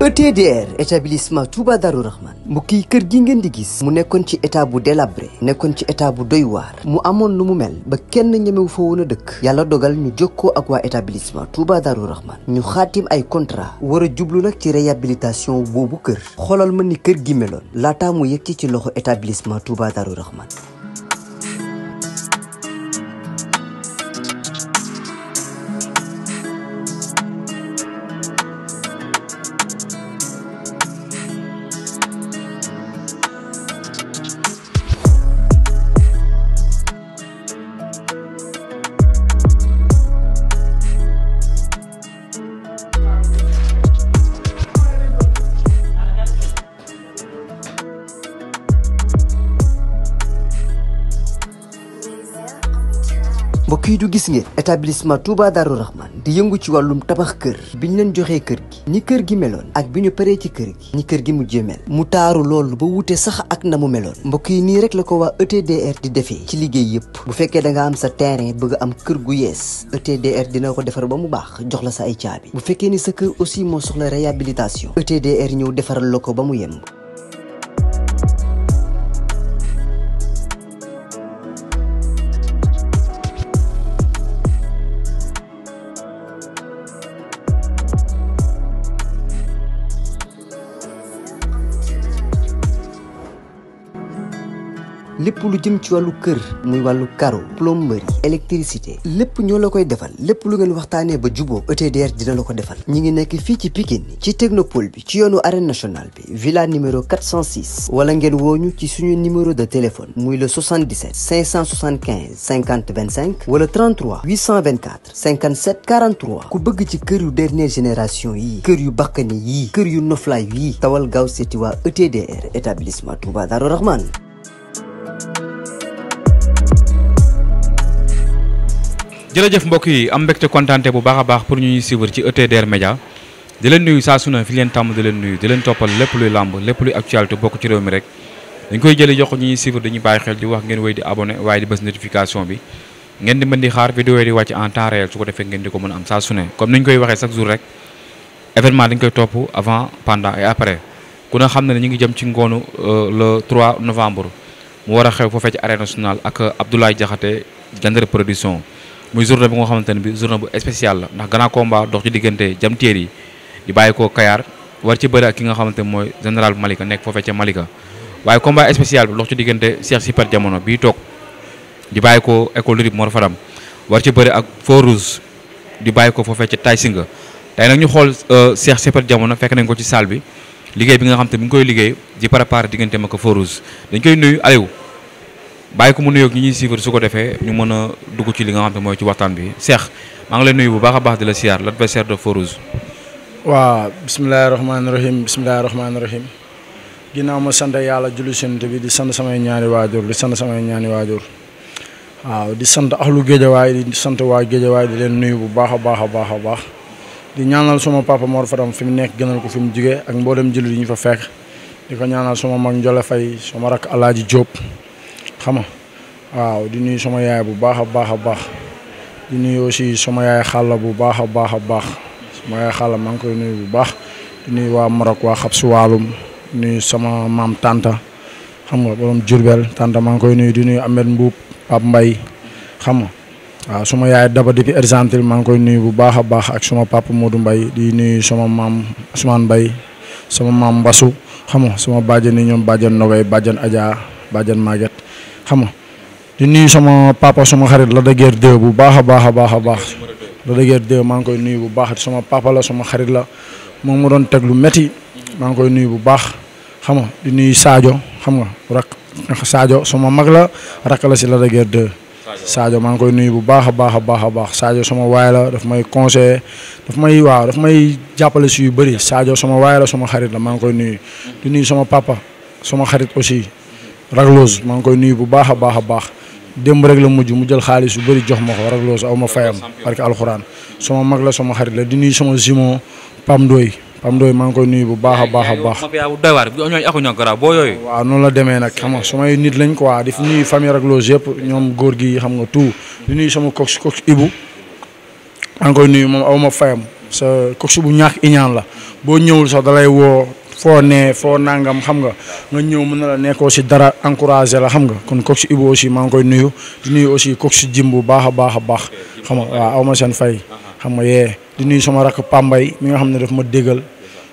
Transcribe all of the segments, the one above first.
ETDR établissement Touba Darou Rahman mbokk yi kër gi ngeen di gis mu nekkoon ci état bu délabré nekkoon ci état bu doy waar mu amoon lu mu mel ba kenn ñemewu fa woon a dëkk yàlla dogal ñu jokkoo ak waa établissement Touba Darou Rahman ñu xaatim ay contrat war a jublu nag ci réhabilitation boobu kër xoolal ma ni kër gi meloon laataa mu yegg ci loxo établissement Touba Darou Rahman. mbokk yi du gis ngeen établissement Touba Darou Rahman di yëngu ci wàllum tabax kër bi ñu leen joxee kër gi ni kër gi meloon ak bi ñu paree ci kër gi ni kër gi mujjee mel mu taaru loolu ba wute sax ak na mu meloon mbokk yi nii rek la ko waa ETDR di defee ci liggéey yëpp bu fekkee da nga am sa terrain bëgg am kër gu yees ETDR dina ko defar ba mu baax jox la sa ay caabi bu fekkee ni sa kër aussi moo soxla réhabilitation ETDR ñëw defaral la ko ba mu yemb. lépp lu jëm ci wàllu kër muy wàllu carreau plomberie électricité lépp ñoo la koy defal lépp lu ngeen waxtaanee ba juboo ETDR dina la ko defal ñi ngi nekk fii ci Pikine ci technopole bi ci yoonu arène nationale bi villa numéro 406 wala ngeen wooñu ci suñu numéro de téléphone muy le 77 575 50 25 wala 33 824 57 43 ku bëgg ci kër yu dernière génération yi kër yu bakkani yi kër yu noflaay yi tawal gaaw seeti waa ETDR établissement Touba Darou Rahman. jërëjëf mbokk yi am mbégte kontaante bu baax a baax pour ñu ñuy suivre ci ETDR Média di leen nuyu saa su ne fi leen tàmm di leen nuyu di leen toppal lépp luy làmb lépp luy actualité bokk ci réew mi rek dañ koy jëlee jox ñu ñuy suivre dañuy bàyyi xel di wax ngeen wéy di abonné waaye di bës notification bi ngeen di mën di xaar vidéo yi di wàcc en temps réel su ko defee ngeen di ko mën a am saa su ne comme ni ñu koy waxee chaque jour rek événement dañ koy topp avant pendant et après ku ne xam ne ñu ngi jëm ci ngoonu le 3 novembre mu war a xew foofee ci arène nationale ak Abdoulaye Diakhaté Gandar production muy journée bi nga xamante ne bi journée bu spécial la ndax grand combat dox ci diggante Jam Téeri di bàyyi ko Kayar war ci bëri ak ki nga xamante ne mooy général Malika nekk foofee ca Malika waaye combat spécial bi dox ci diggante Cheikh Super Jamono bii toog di bàyyi ko école Rib Mor Fadam war ci bëri ak Feu Rouge di bàyyi ko foofee ca Tay Singa tey nag ñu xool Cheikh Super Jamono fekk nañ ko ci salle bi liggéey bi nga xam te mi ngi koy liggéey di préparer diggante ma ko Feu Rouge dañ koy nuyu Aliou bàyyi ko mu nuyoog ñi ñuy suivre su ko defee ñu mën a dugg ci li nga xam te mooy ci waxtaan bi Cheikh maa ngi lay nuyu bu baax a baax di la siyaar l'adversaire de Feu Rouge. waaw bisimilahi rahmaani rahim ginnaaw ma sant yàlla julli sant bi di sant samay ñaari waajur waaw di sant axlu géejawaay di sant waa géejawaay di leen nuyu bu baax a baax di ñaanal suma papa Mor Fadam fi mu nekk gënal ko fi mu jugee ak mboolem jullit yi ñu fa fekk di ko ñaanal suma mag Njole Fay suma rak Alaaji Jóob xam nga waaw di nuyu sama yaay bu baax a baax di nuyu aussi sama yaay xàlla bu baax a baax sama yaay xàlla maa ngi koy nuyu bu baax di nuyu waa Maroc waa Xabsu Waalum di nuyu sama maam Tanta xam nga borom Jurbel Tanta maa ngi koy nuyu di nuyu Ahmed Mbuub Pape Mbay xam nga waaw suma yaay Daba depuis Argentine maa ngi koy nuyu bu baax a baax ak sama papa Modou Mbay di nuyu sama maam Ousmane Mbay sama maam Mbasu xam nga sama bàjjen ni ñoom bàjjen Nogay bàjjen Adja bàjjen Maguette xam nga di nuyu sama papa sama xarit la dëgër 2 bu baax a baax la dëgër 2 maa ngi koy nuyu bu baax sama papa la sama xarit la moom mu doon teg lu métti maa ngi koy nuyu bu baax xam nga di nuyu Sadio xam nga rak Sadio sama mag la rak la si la dëgër 2 Sadio maa ngi koy nuyu bu baax a baax Sadio sama waay la daf may conseiller daf may jàppale si yu bëri Sadio sama waay la sama xarit la maa ngi koy nuyu di nuyu sama papa sama xarit aussi Ragloos maa ngi koy nuyu bu baax a baax démb rek la mu jël xaalis yu bëri jox ma ko Ragloos aw ma fayam parce que alxuraan sama mag la sama xarit la di nuyu sama Simon Pam Ndoy maa ngi koy nuyu bu baax a baax. waaw noonu la demee nag xam nga samay nit lañ quoi di nuyu famille Ragloos yëpp ñoom góor gi xam nga tout di nuyu sama cox Ibu maa ngi koy nuyu moom aw ma fayam sa cox bu ñaax iñaan la boo ñëwul sax dalay woo foo nangam xam nga ñëw mën na la nekkoo si dara encouragé la xam nga kon coach Ibou aussi maa ngi koy nuyu di nuyu aussi coach Jim bu baax a baax xam nga waaw aw ma seen fay xam nga di nuyu sama rakk Pambay mi nga xam ne daf ma déggal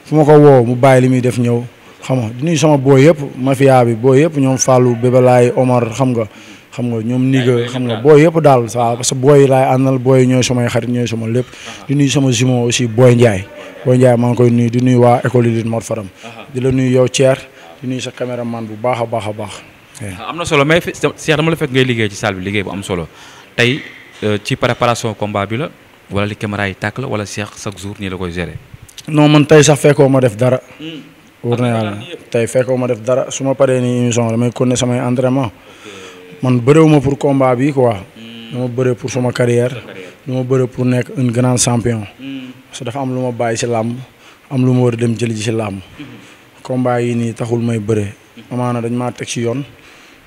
fu ma ko woo mu bàyyi li muy def ñëw xam nga di nuyu sama booy yëpp mafia bi booy yëpp ñoom Fallou Bébélaay Omar xam nga ñoom Niga xam nga booy yëpp daal waaw parce que booy laay àndal booy ñooy samay xarit ñooy sama lépp di nuyu sama jumeau aussi Boy Ndiaye maa ngi koy nuyu di nuyu waa école yi Mor Fadam di la nuyu yow Thier di nuyu sa caméraman bu baax a baax. am na solo mais Cheikh dama la fekk ngay liggéey ci salle bi liggéey bu am solo tey ci préparation combat bi la wala li caméra yi tàkk la wala Cheikh chaque jour nii la koy gérer. non man tey sax fekkoo ma def dara. wóor na yàlla tey fekkoo ma def dara su ma paree nii émission damay continuer samay entraînement man bëreewuma pour combat bi quoi. dama bëre pour sama carrière. dama bëre pour nekk un grand champion. parce que dafa am lu ma bàyyi si làmb am lu ma war a dem jëli ji si làmb. combat yi nii taxul may bëre. amaana dañ maa teg si yoon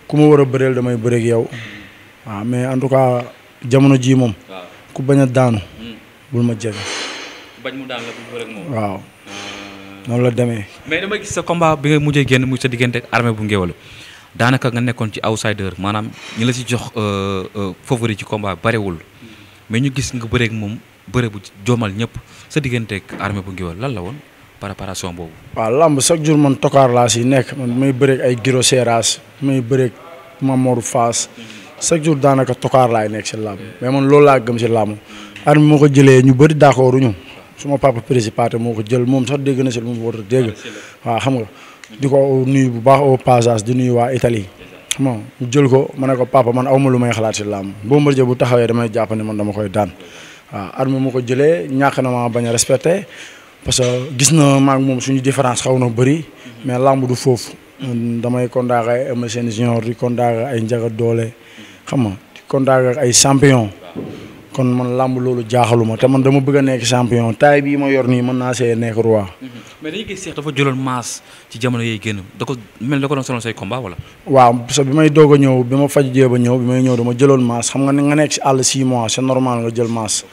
ku ma war a bëreel damay bëre ak yow. waaw mais en tout cas jamono jii moom. ku bañ a daanu. bul ma jege. bañ mu daan la bul bëre ak moom. waaw noonu la demee. mais dama gis sa combat bi nga mujjee génn muy sa diggante ak Armée bu Ngéwél daanaka nga nekkoon ci outsider maanaam ñi la ci jox favori ci combat barewul mais ñu gis nga bëreek moom bëre bu joomal ñëpp sa diggante ak Armée bu Ngéwél lan la woon préparation boobu. waaw lamb chaque jour man tokaar laa si nekk man may bëreek ay Giro Seras may bëreek Mamour Fass chaque jour daanaka tokaar laay nekk si lamb mais man loolu laa gëm si lamb. Armée moo ko jëlee ñu bëri d'accord ñu suma papa président moo ko jël moom sax dégg na si lu mu war a dégg waaw xam nga. di ko nuyu bu baax au passage di nuyu waa Italie xam nga mu jël ko ma ne ko papa man awma lu may xalaat si làmb Bombardier bu taxawee damay jàpp ne man dama koy daan waaw Armée mu ko jëlee ñàkk na ma bañ a respecté parce que gis na maag moom suñu différence xaw na bëri mais làmb du foofu damay kondaak ay Eumeu Sène junior di kondaak ay Njaga Doole xam nga di kondaak ay champion kon man làmb loolu jaaxaluma te man dama bëgg a nekk champion taay bii ma yor nii mën naa see nekk roi. mais dañuy gis Cheikh dafa jëloon masse ci jamono yooyu génn da ko mel da ko doon sonal say combat wala. waaw parce que bi may doog a ñëw bi ma faj jéem a ñëw bi may ñëw dama jëloon masse xam nga ne nga nekk si àll 6 mois c'est normal nga jël masse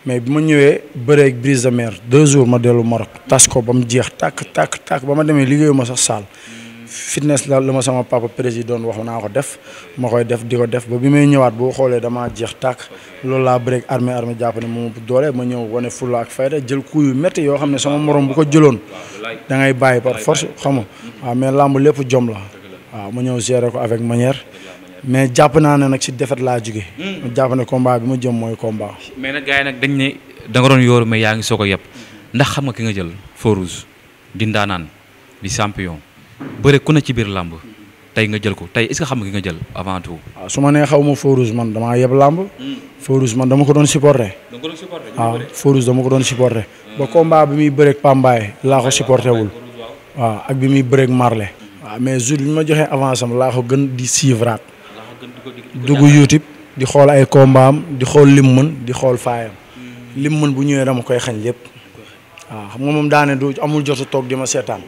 mais bi ma ñëwee bëreeg brise de mer 2 jours ma dellu Maroc tas ko ba mu jeex tàkk ba ma demee liggéeyu ma sax saal. fitness la ma sama papa président wax naa ko def ma koy def di ko def ba bi may ñëwaat boo xoolee damaa jeex tàkk loolu laa bëreeg Armée jàpp ne moom doole ma ñëw wane fulla ak fayda jël coup yu métti yoo xam ne sama morom bu ko jëloon da ngay bàyyi par force xam nga waaw mais làmb lépp jom la waaw ma ñëw gérer ko avec manière mais jàpp naa ne nag si défaite laa jóge ma jàpp ne combat bi ma jëm mooy combat. mais nag gars yi nag dañ ne da nga doon yooru mais yaa ngi soog a yeb ndax xam nga ki nga jël Feu Rouge di ndaanaan di champion bëre ku ne ci biir làmb tey nga jël ko tey est-ce que xam nga ki nga jël avant tout. waaw su ma nee xaw ma Feu Rouge man damaa yeb làmb. Feu Rouge man dama ko doon supporter. waaw Feu Rouge dama ko doon supporter. ba combat bi muy bëreeg Pambaay laa ko supporter wul. waaw ak bi muy bëreeg Marley. waaw mais jour bi ma joxee avance am laa ko gën di suivraat. dugg YouTube di xool ay combat am di xool lim mën di xool faayam. lim mën bu ñëwee dama koy xañ lépp. waaw xam nga moom daane du amul jot a toog di ma seetaan.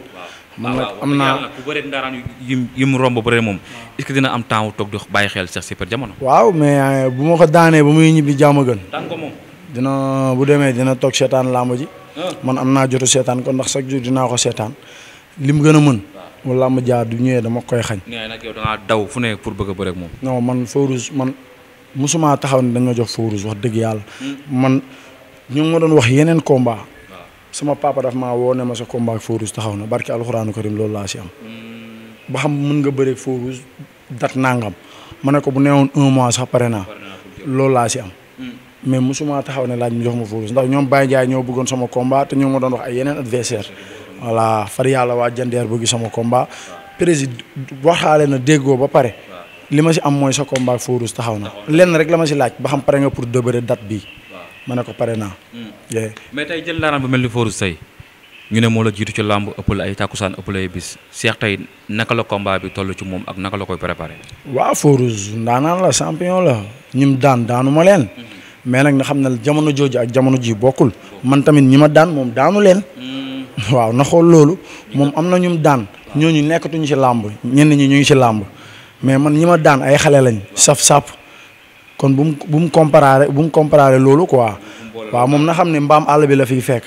man nag am naa bu bëree ndaaraan yi mu romb bëre moom est-ce que dina am temps wu toog di bàyyi xel Cheikh Super Diamono. waaw mais bu ma ko daanee ba muy ñibbi jàmm gën. daan ko moom. dina bu demee dina toog seetaan làmb ji. man am naa jotu seetaan ko ndax chaque jour dinaa ko seetaan li mu gën a mën. wala làmb jaar du ñëwee dama koy xañ. nee nag yow da ngaa daw fu ne pour bëgg a bëre ak moom. non man Feu Rouge man musuma taxaw ne dañ ma jox Feu Rouge wax dëgg yàlla. man ñu ngi ma doon wax yeneen combat. sama papa daf maa woo ne ma sa combat ak Feu Rouge taxaw na barki alxuraanu karim loolu laa si am. ba xam mën nga bëreeg Feu Rouge dat nangam ma ne ko bu neewoon 1 mois sax pare naa loolu laa si am. mais mosuma taxaw ne laaj mu jox ma Feu Rouge ndax ñoom Baye Ndiaye ñoo bëggoon sama combat te ñoo ma doon wax ay yeneen adversaire voilà far yàlla waa jandeer bëgg sama combat président waxaale na déggoo ba pare li ma si am mooy sa combat ak Feu Rouge taxaw na lenn rek la ma si laaj ba xam pare nga pour dëbëre date bii. ma ne ko pare naa. mais tey jël ndaanaan bu mel ni Feu Rouge tey ñu ne moo la jiitu ci làmb ëppal ay takkusaan ëppal ay bis Cheikh tey naka la combat bi toll ci moom ak naka la koy préparé. waaw Feu Rouge ndaanaan la champion la ñim daanu ma leen. mais nag nga xam ne jamono jooju ak jamono ji bokkul man tamit ñi ma daan moom daanu leen. waaw na xool loolu moom am na ñum daan ñooñu nekkatuñu ci làmb ñenn ñi ñu ngi ci làmb mais man ñi ma daan ay xale lañ saf sàpp kon bu mu comparé loolu quoi. waaw moom na xam ne mbaam àll bi la fiy fekk.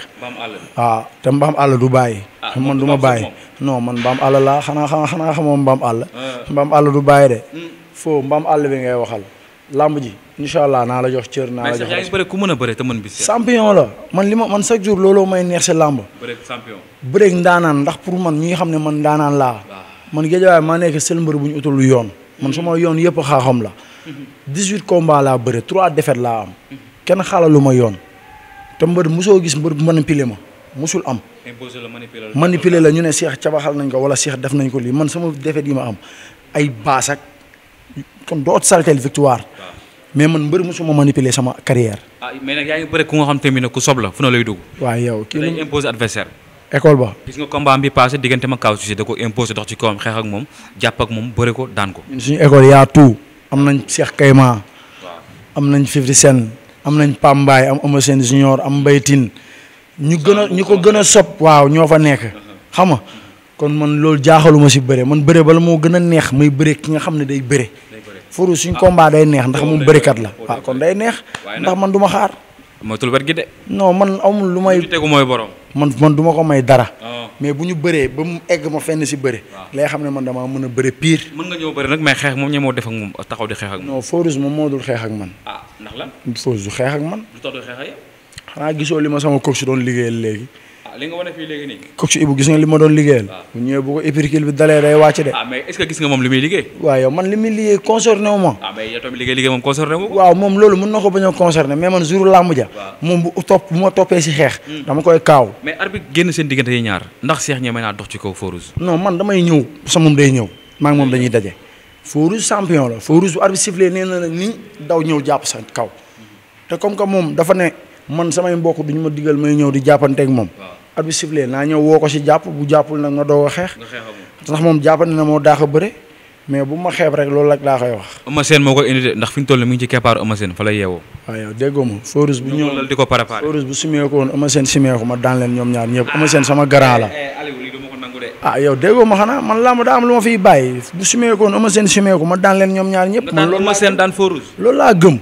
waaw te mbaam àll du bàyyi. man du ma bàyyi non man mbaam àll laa xanaa xamoo mbaam àll. mbaam àll du bàyyi de. foo mbaam àll bi ngay waxal. lamb ji incha allah naa la jox cër naa la jox. mais yaa ngi bëre ku mën a bëre te mën bis. champion la man chaque jour looloo may neex si lamb. bëreeg champion. bëreeg ndaanaan ndax pour man ñi nga xam ne man ndaanaan laa. man Guédiawaye maa nekk sel mbër bu ñu utul yoon. man suma yoon yëpp xaaxam la. 18 combats laa bëre 3 défaites laa am. kenn xaalalu ma yoon. te mbër mosoo gis mbër manipulé ma mosul am. imposé la manipulé la ñu ne Cheikh cabaxal nañ ko wala Cheikh def nañ ko lii man sama défaite yi ma am ay baas ak kon doo saltel victoire. mais man mbër mosuma manipuler sama carrière. mais nag yaa ngi bëre ku nga xam tamit ne ku sob la fu na lay dugg. waaw yow kii lay imposé adversaire. école ba. gis nga combat bi passé diggante ma Kaw Cissé da ko imposé dox ci kawam xeex ak moom jàpp ak moom bëre ko daan ko. ñun suñu école yaa tout am nañ Cheikh Kayma. am nañ 50 Cent am nañ Pambaay am Eumeu Sène Junior am Mbaye Tine ñu ko gën a sob waaw ñoo fa nekk. xam nga kon man loolu jaaxaluma si bëre man bëre bala moo gën a neex muy bëre ki nga xam ne day bëre. Furu suñ combat day neex ndax moom bërikat la. waaw kon day neex. ndax man du ma xaar. moytul wet gi de. non man amul lu may. tegu mooy borom. man du ma ko may dara. mais bu ñu bëree ba mu egg ma fenn si bëre. lay xam ne man damaa mën a bëre pire. mën nga ñëw bëri nag mais xeex moom ñemoo def ak moom taxaw di xeex ak moom. non Forus moom moo dul xeex ak man. ndax lan. Forus du xeex ak man. du tax du xeex ak yow. xanaa gisoo li ma sama coach doon liggéeyal léegi. li nga wane fii léegi nii. coach Ibou gis nga li ma doon liggéeyal. bu ñëwee bu ko épicule bi dalee day wàcc de. mais est-ce que gis nga moom li muy liggéey. waaw yow man li muy liggéey concerné wu ma. mais yow tamit liggéey moom concerné wu. waaw moom loolu mën na ko bañ a concerné mais man jour làmb ja. moom bu ma toppee si xeex. dama koy kaaw. mais arbitre génn seen diggante yi ñaar ndax Cheikh ñeme naa dox ci kaw Forus. non man damay ñëw sa moom day ñëw maa ngi moom dañuy daje. Forus champion la Forus bu arbitre sifflé nee na ni daw ñëw jàpp sa kaw te comme que moom dafa ne man samay mbokk duñu ma digal may ñëw di jàppanteeg moom. arbitre sifflé naa ñëw woo ko si jàpp bu jàppul nag nga doog a xeex. ndax moom jàppante na moo daax a bëre mais bu ma xeeb rek loolu rek laa koy wax. Eumeu Sène moo ko indi de ndax fi ñu toll mi ngi ci keppaaru Eumeu Sène fa la yeewoo. waaw yow déggoo ma Forus bu ñëw di ko préparé. Forus bu sumee ko woon Eumeu Sène sumee ko ma daan leen ñoom ñaar ñëpp Eumeu Sène sama grand la. Yow déggoo ma xanaa man làmb daa am lu ma fiy bàyyi bu sumee ko woon Eumeu Sène sumee ko ma daan leen ñoom ñaar ñëpp. man loolu Eumeu Sène daan Forus. loolu laa gëm.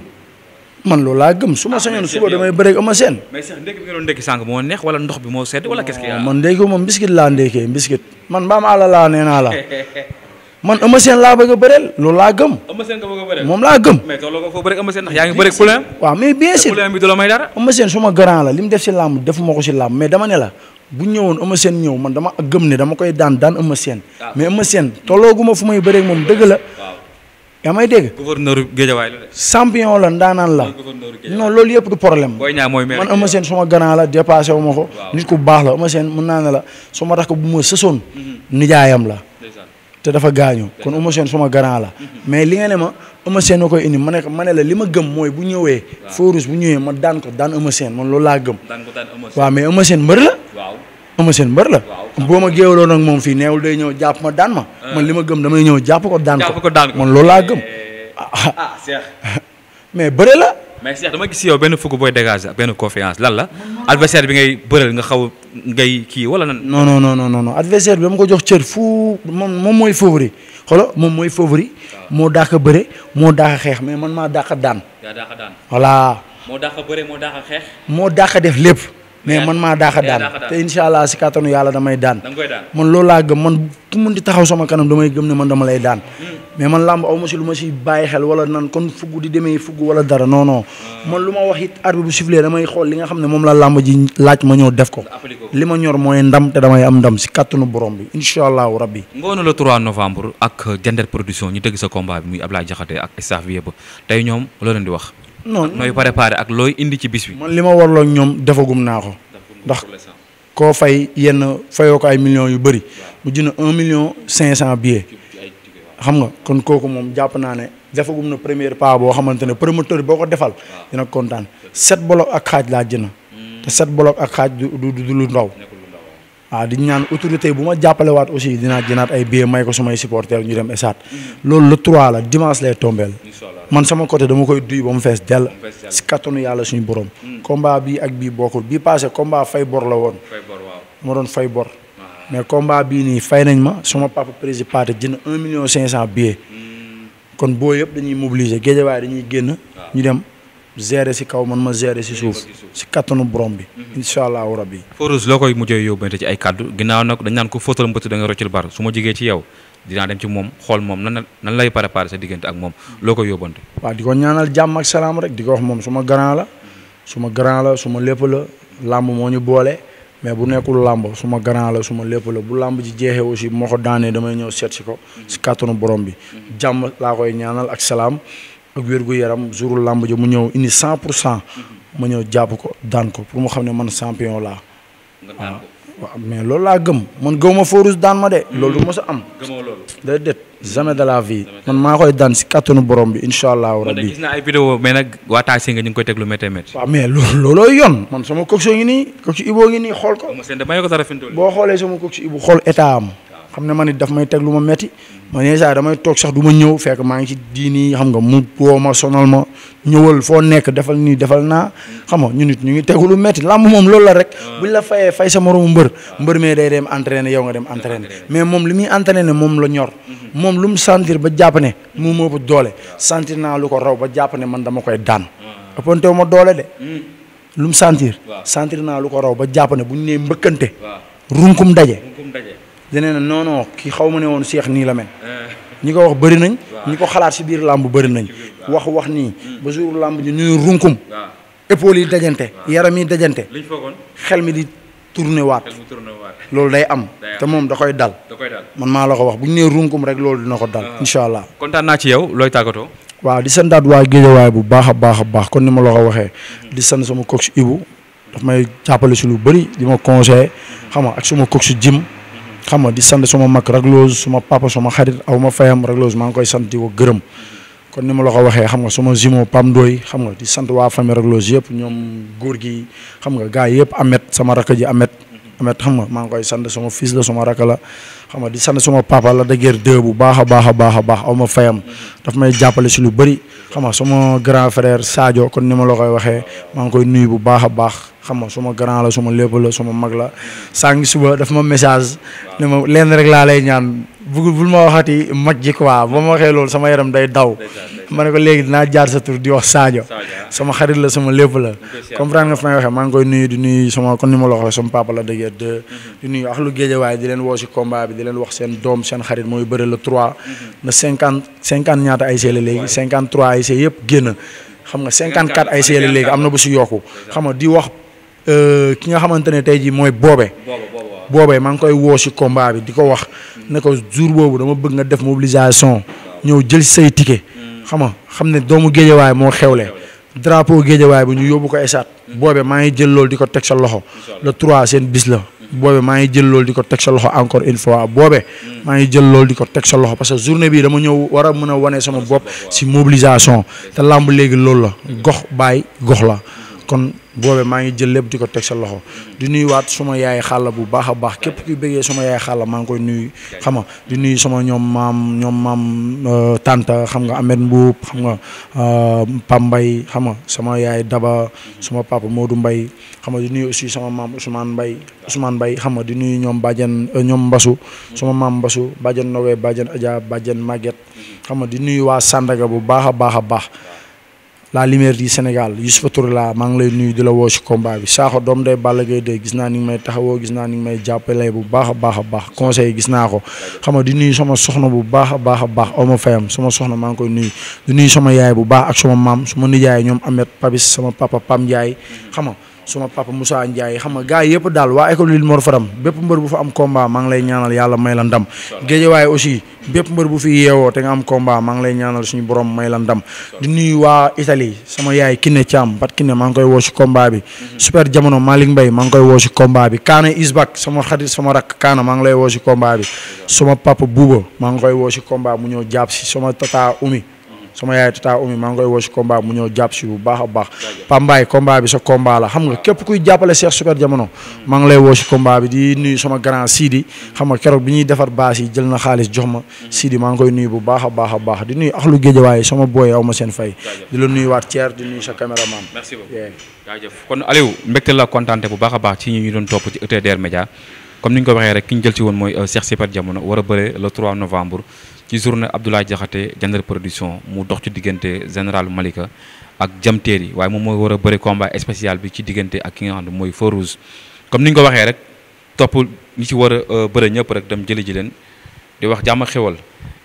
man loolu laa gëm su ma sañoon suba damay bëreeg Eumeu Sène. mais Cheikh ndekki bi nga doon ndekki sànq moo neex wala ndox bi moo sedd wala qu'est-ce qu'il y a. man ndekki moom biscuit laa ndekkee biscuit man mbaam àll laa nee naa la man Eumeu Sène laa bëgg a bëreel loolu laa gëm. Eumeu Sène nga bëgg a bëreel moom laa gëm. mais tolloo ko foo bëreeg Eumeu Sène ndax yaa ngi bëreeg poulain. waaw mais bien sûr poulain bi du la may dara. Eumeu Sène suma grand la li mu def si làmb defuma ko si làmb mais dama ne la bu ñëwoon Eumeu Sène ñëw man dama gëm ne dama koy daan Eumeu Sène mais Eumeu Sène tollooguma fu may bëreeg moom dëgg la. yaa may dégg. gouverneur Guédiawaye la de. champion la ndaanaan la. non loolu yëpp du problème. booy ñaa mooy man Eumeu Sène suma grand la dépassé wu ma ko. nit ku baax la Eumeu Sène mën naa ne la suma tax ko bu ma sësoon. nijaayam la. te dafa gaañu kon Eumeu Sène suma grand la. mais li nga ne ma Eumeu Sène na koy indi ma ne la li ma gëm mooy bu ñëwee. Forus bu ñëwee ma daan ko daan Eumeu Sène man loolu laa gëm. waaw mais Eumeu Sène mbër la. Eumeu Sène mbër la. boo ma géewaloon ak moom fii neewul day ñëw jàpp ma daan ma. man li ma gëm damay ñëw jàpp ko daan ko. man loolu laa gëm. Cheikh. mais bëre la. mais Cheikh dama gis yow benn fukk booy dégager benn confiance lan la. adversaire bi ngay bëreel nga xaw ngay kii wala nan. non adversaire bi dama ko jox cër fu moom mooy favori xoolal moom mooy favori. moo dàq a bëre moo dàq a xeex mais man maa dàq a daan. yaa dàq a daan. voilà. moo dàq a bëre moo dàq a xeex. moo dàq a def lépp. mais man maa daax a daan te incha allah si kàttanu yàlla damay daan. man loolu laa gëm man ku mun di taxaw sama kanam damay gëm ne man dama lay daan. mais man làmb aw ma si lu ma si bàyyi xel wala nan kon fugg di demee fugg wala dara non man lu ma wax it arbitre bu sifflé damay xool li nga xam ne moom la làmb ji laaj ma ñëw def ko. li ma ñor mooy ndam te damay am ndam si kàttanu borom bi incha allahu rabbi. ngoonu le 3 novembre ak Diender production ñu tëgg sa combat bi muy Ablaye Diakhaté ak staff bi yëpp tey ñoom loo leen di wax. non nooy préparé ak looy indi ci bis bi. man li ma warloo ak ñoom defagum naa ko. ndax koo fay yenn fayoo ko ay millions yu bëri mu jënd 1,5 million billets xam nga kon kooku moom jàpp naa ne defagum na premier pas boo xamante ne promoteur boo ko defal dina kontaan 7 bolok ak xaaj laa jënd te 7 bolok ak xaaj du lu ndaw waaw di ñaan autorité bu ma jàppale waat aussi dinaa jënaat ay billets may ko sumay supporters ñu dem esaat loolu le 3 la dimanche lay tombeel man sama côté dama koy duy ba mu fees dell si kattanu yàlla suñu borom. combat bii ak bii bokkul bii passé combat fay bor la woon. ma doon fay bor. mais combat bii nii fay nañ ma suma papa président jënd 1,5 million billets. kon boo yëpp dañuy mobiliser géejawaay dañuy génn ñu dem gérer si kaw man ma gérer si suuf si kattanu borom bi incha allahu rabbi. Feu loo koy mujjee yóbbante ci ay kaddu ginnaaw nag dañ naan ko fóotal mbëtt da nga roccil bar su ma jigee ci yow dinaa dem ci moom xool moom nan lay préparer sa diggante ak moom loo koy yóbbante. waaw di ko ñaanal jàmm ak salaam rek di ko wax moom suma grand la suma lépp la làmb moo ñu boole mais bu nekkul làmb suma grand la suma lépp la bu làmb ji jeexee aussi bu ma ko daanee damay ñëw seet si ko si kattanu borom bi jàmm laa koy ñaanal ak salaam ak wér-gu-yaram jouru làmb ji mu ñëw indi 100% ma ñëw jàpp ko daan ko pour mu xam ne man champion laa waaw mais loolu laa gëm man gëw ma Feu Rouge daan ma de loolu du mos a am déedéet jamais de la vie man maa koy daan si kattanu borom bi incha allahu rabbi. gis naa ay vidéo mais nag waa taxi nga ñu ngi koy teg lu méttee métti. waaw mais loolooy yoon man sama coach ngi nii coach Ibo ngi nii xool ko boo xoolee sama coach Ibo xool état am xam ne man it daf may teg lu ma métti man yenn saa damay toog sax du ma ñëw fekk maa ngi ci diini xam nga mu woo ma sonal ma ñëwal foo nekk defal nii defal naa xam nga ñu ngi tegu lu métti làmb moom loolu la rek buñ la fayee fay sa moromu mbër mee day dem entraîner yow nga dem entraîner mais moom li muy entraîner moom la ñor moom lu mu sentir ba jàpp ne mu moo doole sentir naa lu ko raw ba jàpp ne man dama koy daan ëppantewu ma doole de lu mu sentir naa lu ko raw ba jàpp ne bu ñu nee mbëkkante runkum daje dene na non kii xaw ma ne woon Cheikh nii la mel ñi ko wax bëri nañ ñi ko xalaat si biir làmb bëri nañ wax nii ba jour làmb ji ñuy runkum épaules yi dajante yaram yi dajante xel mi di tourné waat loolu day am te moom da koy dal man maa la ko wax bu ñu nee runkum rek loolu dina ko dal incha allah. kontaan naa ci yow looy tàggatoo. waaw di santaat waa Géejawaay bu baax a baax kon ni ma la ko waxee di sant sama coach Ibou daf may jàppale si lu bëri di ma conseillé xam nga ak sama coach Jim xam nga di sant suma mag Ragloos suma papa suma xarit aw ma fayam Ragloos maa ngi koy sant di ko gërëm kon ni ma la ko waxee xam nga suma zimo Pam Ndoy xam nga di sant waa famille Ragloos yëpp ñoom góor gi xam nga gars yëpp Amet sama rakk ji Amet xam nga maa ngi koy sant suma fils la suma rakk la xam nga di sant suma papa la dëgër deux bu baax a baax aw ma fayam daf may jàppale si lu bëri xam nga suma grand frère Sadio kon ni ma la koy waxee maa ngi koy nuyu bu baax a baax xam nga suma grand la suma lépp la suma mag la sànq suba daf ma message ne ma leen rek laa lay ñaan bul ma waxati mag ji quoi ba ma waxee loolu sama yaram day daw ma ne ko léegi dinaa jaar sa tur di wax Sadio sama xarit la sama lépp la comprendre nga fi may waxee maa ngi koy nuyu di nuyu sama kon ni ma la waxee sama papa la dëgg di nuyu ak lu Géejawaay di leen woo si combat bi di leen wax seen doom seen xarit mooy bëri le 3 na 50 ñaata ay la léegi 53 ay yëpp génn xam nga 54 ay la léegi am na bu si yokku xam nga di wax ki nga xamante ne tey jii mooy boobee maa ngi koy woo si combat bi di ko wax ne ko jour boobu dama bëgg nga def mobilisation ñëw jël say ticket xam ne doomu Géejawaay moo xewle drapeau Géejawaay bu ñu yóbbu ko esaat boobee maa ngi jël loolu di ko teg sa loxo le 3 seen bis la boobee maa ngi jël loolu di ko teg sa loxo encore une fois boobee maa ngi jël loolu di ko teg sa loxo parce que journée bi dama ñëw war a mën a wane sama bopp si mobilisation te làmb léegi loolu la gox baay gox la kon boobee maa ngi jël lépp di ko teg sa loxo di nuyuwaat suma yaay xàlla bu baax a baax képp kuy bëggee suma yaay xàlla maa ngi koy nuyu xam nga di nuyu sama ñoom maam tanta xam nga Ahmed Mbuub xam nga Pambay xam nga sama yaay Daba suma papa Modou Mbay xam nga di nuyu aussi sama maam Ousmane Mbay xam nga di nuyu ñoom bàjjen ñoom Mbasu sama maam Mbasu bàjjen Nowe bàjjen Adja bàjjen Maguette xam nga di nuyu waa Sandaga bu baax a baax la lumière du Sénégal Youssoufa Touré la maa ngi lay nuyu di la woo si combat bi Sakho doom day Balla Gaye de gis naa ni ngi may taxawoo gis naa ni ngi may jàppale bu baax a baax conseil gis naa ko xam nga di nuyu sama soxna bu baax a baax aw ma fayam sama soxna maa ngi koy nuyu di nuyu sama yaay bu baax ak sama maam suma nijaay ñoom Ahmed Pabis sama papa Pam Ndiaye xam nga suma papa Moussa Ndiaye xam nga gars yi yëpp daal waa école Lille Mor Faram bépp mbër bu fa am combat maa ngi lay ñaanal yàlla may la ndam Géejawaay aussi bépp mbër bu fi yeewoo te nga am combat maa ngi lay ñaanal suñu borom may la ndam di nuyu waa Italie sama yaay Kiné Thiam Pat Kiné maa ngi koy woo si combat bi super jamono Malick Mbaye maa ngi koy woo si combat bi Kaana Isbak sama xarit sama rakk Kaana maa ngi lay woo si combat bi suma papa Bouba maa ngi koy woo si combat mu ñëw jàpp si sama tata Oumy sama yaay tata Oumy maa ngi koy woo si combat mu ñëw jàpp si bu baax a baax Pambaay combat bi sa combat la xam nga képp kuy jàppale Cheikh Super Jamono maa ngi lay woo si combat bi di nuyu sama grand Sidi xam nga keroog bi ñuy defar baas yi jël na xaalis jox ma Sidi maa ngi koy nuyu bu baax a baax di nuyu axlu Géejawaay sama booy aw ma seen fay di la nuyu waat Thier di nuyu sa caméraman. merci beaucoup jaajëf kon Aliou mbégte la kontaante bu baax a baax ci ñi ñu doon topp ci ETDR Média comme ni ñu ko waxee rek ki ñu jël ci woon mooy Cheikh Super Jamono war a bëre le 3 novembre ci journée Abdoulaye Diakhaté Diender production mu dox ci diggante général Malika ak Jam Téeri waaye moom mooy war a bëri combat spécial bi ci diggante ak ki nga xam ne mooy Feu Rouge comme ni nga ko waxee rek topp ñi ci war a bëri ñëpp rek dem jëli ji leen di wax jàmm xewal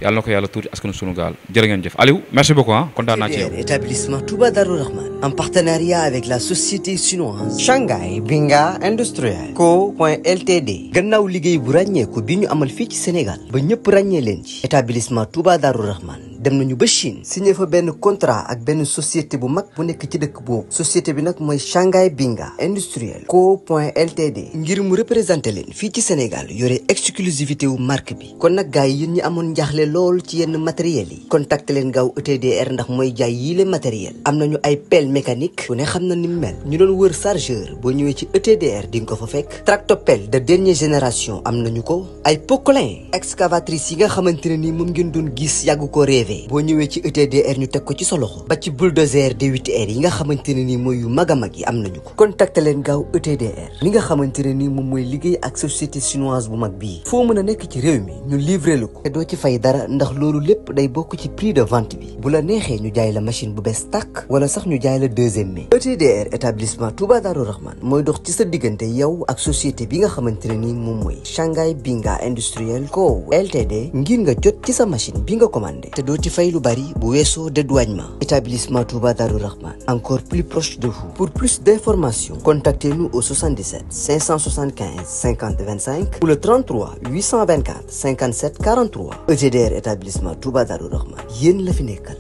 yàlla na ko yàlla tuuti askanu sunu gaal jërë ngeen jëf Aliou merci beaucoup kontaan naa ci yow. Établissement Touba Darou Rahman en partenariat avec la société chinoise Shanghai Binga Industriel Co.Ltd gannaaw liggéey bu ràññeeku bi ñu amal fii ci Sénégal ba ñëpp ràññee leen ci établissement Touba Darou Rahman dem nañu ba Chine signé fa benn contrat ak benn société bu mag bu nekk ci dëkk boobu société bi nag mooy Shanghai Binga Industriel Co.Ltd ngir mu représenté leen fii ci Sénégal yore exclusivité wu marque bi kon nag gars yi yéen ñi amoon njaaxle lool ci yenn matériels yi contacté leen gaaw ETDR ndax mooy jaay yii le matériel am nañu ay pelle mécanique ku ne xam na ni mu mel ñu doon wër chargeur boo ñëwee ci ETDR di nga ko fa fekk tractopelle de dernière génération am nañu ko ay poquelin excavatrice yi nga xamante ne nii moom ngeen doon gis yàgg ko rêvé boo ñëwee ci ETDR ñu teg ko ci sa loxo ba ci bulldozer D8R yi nga xamante ne nii mooy yu mag a mag yi am nañu ko contacté leen gaaw ETDR li nga xamante ne nii moom mooy liggéey ak société chinoise bu mag bii foo mën a nekk ci réew mi ñu livré la ko te doo ci fay dara ndax loolu lépp day bokk ci prix de vente bi bu la neexee ñu jaay la machine bu bees tàkk wala sax ñu jaay la deuxième mai ETDR établissement Touba Darou Rahman mooy dox ci sa diggante yow ak société bi nga xamante ne nii moom mooy Shanghai Binga Industriel Co Ltd ngir nga jot ci sa machine bi nga commandé te doo ci fay lu bari bu weesoo dédouanement établissement Touba Darou Rahman encore plus proche de vous pour plus d'informations contactez-nous au 77 575 50 25 ou le 33 824 57 43 ETDR établissement Touba Darou Rahman yéen la fi nekkal